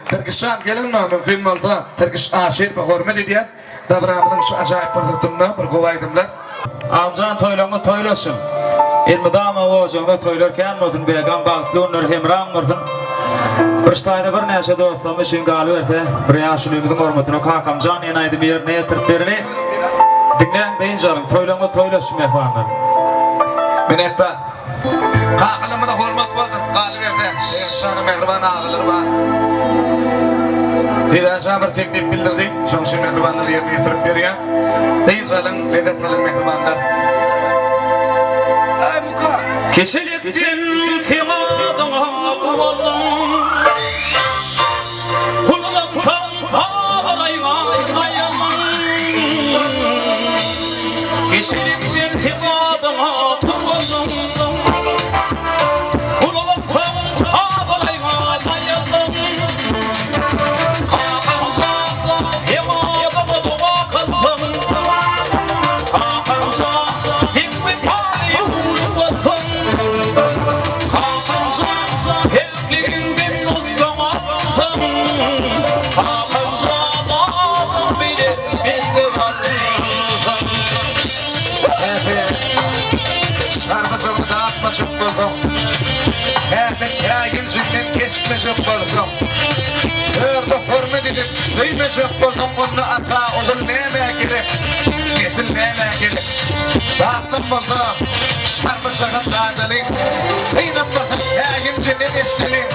Tirkişjan gelinmi mümkin bolsa Tirkiş Aşyrowa hormat edýän dabramyzyň şu ajaýyp pursatynda bir gowy aýdymlar. Agjan toýlaryňyz toýlaşsyn. Elmydama ojagyňyzda toýlar kän bolsun Begam bagtly günler hemraň bolsun. Bir ştaýda birnäçe dostlarymyz üçin galyberse bir ýaşulymyzyň hormatyna Kakamjan diýen aýdymy ýerine ýetirip bereli. Diňläň dynç alyň toýlaryňyz toýlaşsyn mähribanlar. Minnetdar. Kakalarymyza hormat bolsun, galyberse, şeýle mähriban agalar bar. Didajan bir teklip bildirdi, şonuň üçin mähribanlar ýerine ýetirip berýär. Dynç alyň, lezzet alyň mähribanlar. Kiçilikden seň adyňa guwandym. Ulalansoň abraýyňa aýandym. Kiçilikden seň adyňa guwandym. Ulalansoň abraýyňa aýandym. Kakam jan, seň adyňa doga kyldym. Kakam jan, seň wepaly uly bolsun. Kakam jan, Päkligiňden nusga alsam, Kakam jan adyň bilen bende galsam. Käte şarpyjygyny datmajak bolsaň, Käte käýinjiňden geçmejek bolsaň, Törde hormat edip söýmejek bolsaň, Onda ata ogul nämä gerek, nesil nämä gerek? Datlam bolsa, şarpyjygam dadalyň, Kynam bolsa käýinjinden eşdeliň.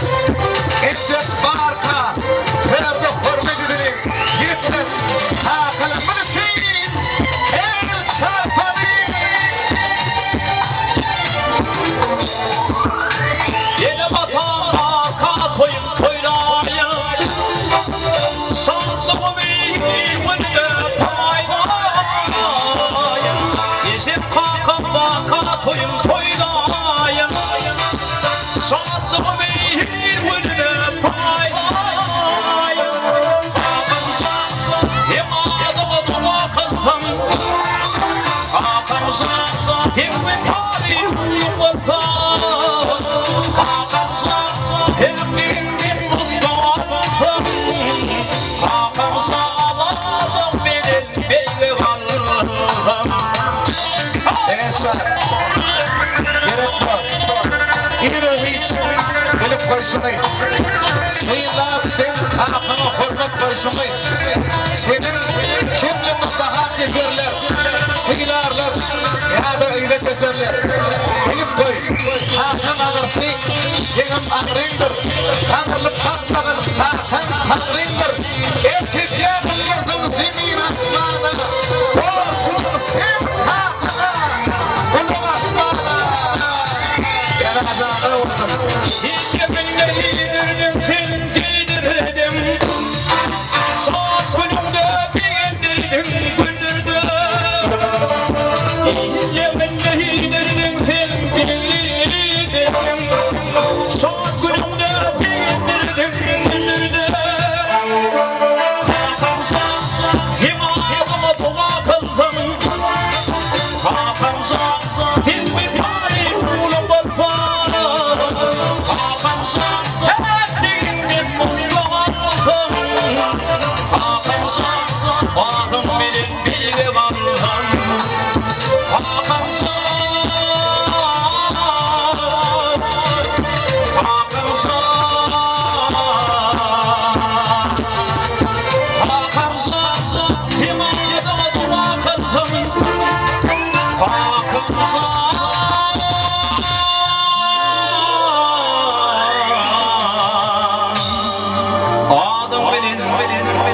Entek barka, törde hormat edeliň, Ýigitler, kakalarymyz üçin el çarpalyň! Enem-atam barka toýum toýlaýyn, Şatlygymy il-günüme paýlaýyn. Ejem-kakam barka toýum toýlaýyn, Şatlygymy il-günüme paýlaýyn. Kakam jan, seň adyňa doga kylsam, Kakam jan, seň wepaly ulyň bolsam, Kakam jan, päkligiňden nusga alsam, Kakam jan, adyň bilen beýge galsam. Enesjan, gerek bor. Ir-u-giç bilip goýşuňy, Synlap seň kakaňa hormat goýşuňy, Seniň kimligiňi baha keserler, Sylarlar ýa-da yza keserler. Bilip goý, kakaň agyrsy seňem agyryňdyr, Gaňrylyp bakmagyn kakaň Taňryňdyr. Erkejä bildirdiň zemin asmana, Borçludyň sen kakaňa, gulak asmana. Ýaraň jana bolsun. Ýeňňe iýdirdiň sen geýdirdiň Şat günüňde begendirdiň güldürdiň Ýeňňe iýdirdiň sen geýdirdiň Şat günüňde begendirdiň güldürdiň Kakam jan seň adyňa doga kylsam Kakam jan sen wepaly uly bolsaň Kakam jan päkligiňden nusga alsam Kakam jan adyň bilen beýge galsam Kakam jan Kakam jan Kakam jan seň adyňa doga kylsam Kakam jan Adyň bilen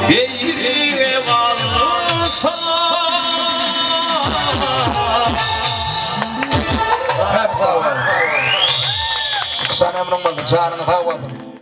beýige galsam. Köp sag boluň. Şan ömrüň bolsun, janyňyz sag bolsun.